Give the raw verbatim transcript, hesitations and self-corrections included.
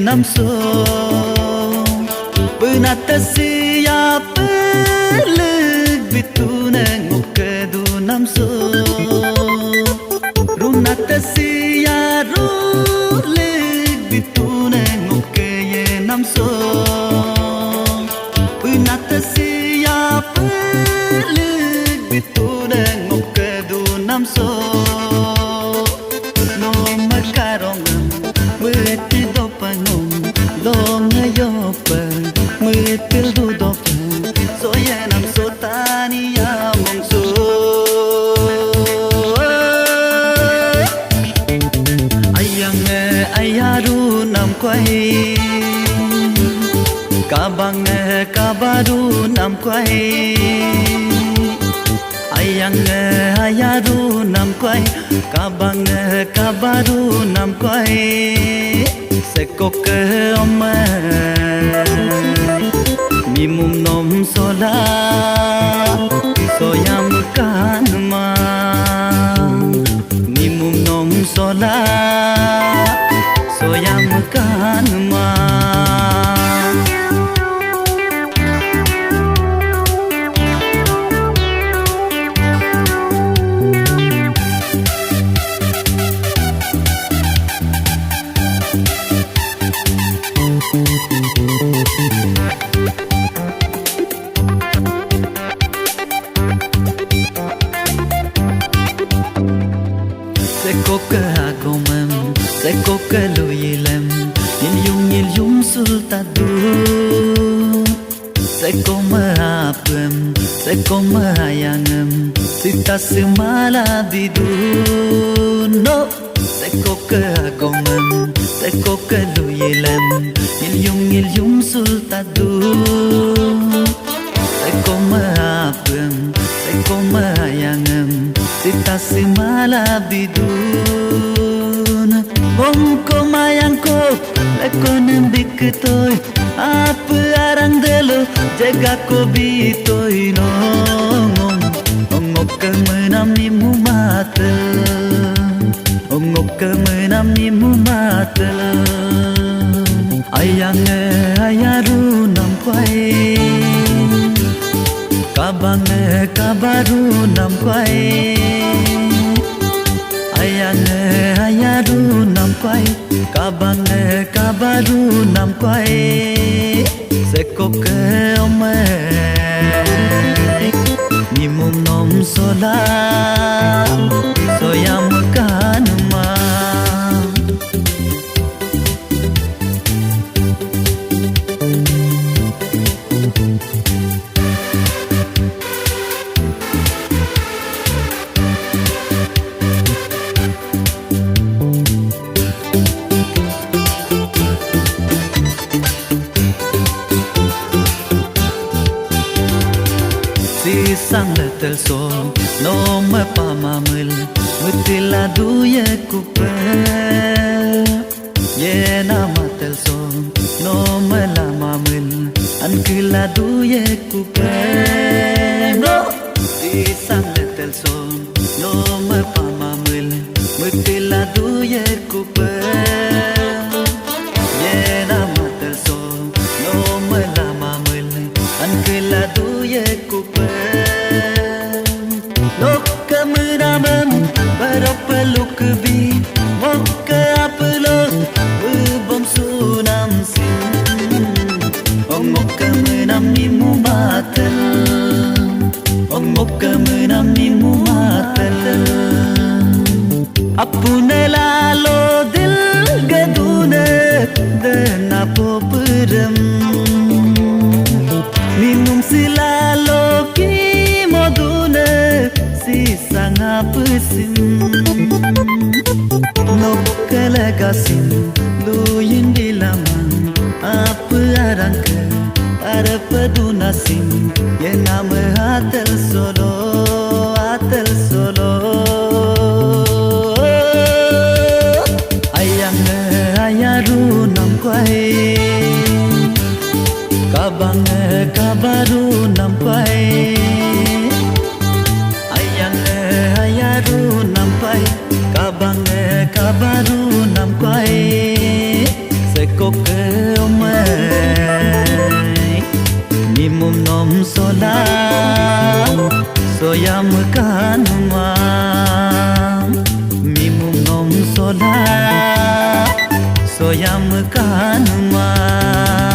namso. Penata siya pelek bitune ngokke du namso. Runata siya rulek bitune ngokke ye namso. Penata siya pelek bitune ngokke du namso. No makarong meti dopangom, long yope, metil du dope, soye namso tani amongso. Ayang e ayaru namkwai, kabang e kabaru namkwai. Ayang e ayaru namkwai, kabang e kabaru namkwai. Sekoke ome, mimum nom sola, soyam kanma. Mimum nom sola, soyam kanma. Sekoke agomem, sekoke luyilem, nyilyum nyilyum sultadu. Sekome apem, sekome ayangem, sita semala bidu. No, sekoke agomem, sekoke luyilem, nyilyum nyilyum sultadu. Sekome apem, sekome ayangem, sita semala bidun. Bongko mayangko, lekonem biketoi, ape arang delo, jegako bitoi nongom. Ongok kemenam mimu matel. Ongok kemenam mimu matel. Ayang e ayaru namkwai. Kabang e kabaru namkwai. Ayang e ayaru namkwai. Kabang e kabaru namkwai. Sekoke ome, mimum nom sola, soyam kanma. Sisang letel so, no me pamamil, mutila duye kupe. Yena matel so, no me lamamil, ankila duye kupe. No, sisang letel so, no me pamamil, mutila duye kupe. Yena matel so, no me lamamil, ankila duye kupe. Lokke menamem, barope lukbi, mokke apelo, bebom sunam sin. Ong mokke menam mimu matel. Ong mokke menam mimu matel. Apune lalo dil gedune dena poperem. Minum silalo ki modune sisanga pesim. Nokkele gasim luyin dilaman. Ape arangke, are pedunasim, yename atel solo, atel solo. Ayang e ayaru namkwai, kabang e kabaru namkwai. Ayang e ayaru namkwai, kabang e kabaru namkwai. Sekoke Soyam kanumang, mimum nom sola. Soyam kanumang.